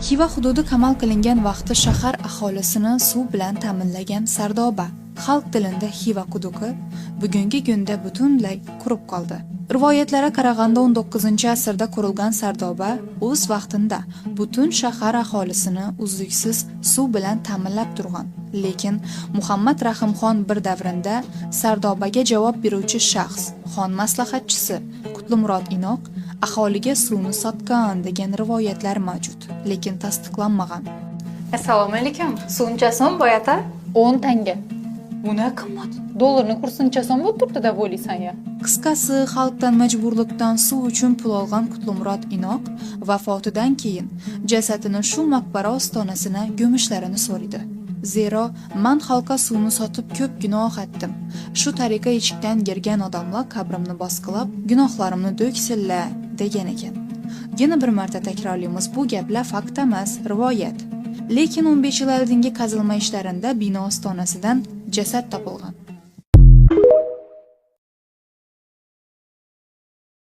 Xiva hududi qamal qilingan vaqti shahar aholisini suv bilan ta'minlagan Sardoba, xalq tilida Xiva quduqi, bugungi kunda butunlay qurib qoldi. Rivoyatlara qaraganda, 19-asrda qurilgan Sardoba o'z vaqtida butun shahar aholisini uzluksiz suv bilan ta'minlab turgan. Lekin Muhammad Rahimxon bir davrinda Sardobaga javob beruvchi shaxs, xon maslahatchisi Qutlumurod Inoq aholiga suvni sotgan degan rivoyatlar mavjud, lekin tasdiqlanmagan. Assalomu alaykum. Suv necha so'm, boyata? 10 tanga. Bu qimmat. Dollarni kursi necha so'm bo'lib turibdi deb o'ylaysan ya? Qisqasi, xalqdan majburlikdan suv uchun pul olgan Qutlumurod Inoq vafotidan keyin jasadini shu maqbara ostonasina go'mishlarini so'raydi. Zero man xalqqa suvni sotib ko'p gunoh etdim. Shu tariqa eshikdan kirgan odamlar qabrimni bosqilab, gunohlarimni do'ksinlar, degan ekan. Yana bir marta takrorlaymiz, bu gaplar fakt emas, rivoyat. Lekin 15 yil oldingi qazilma ishlarida bino ostonasidan jasad topilgan.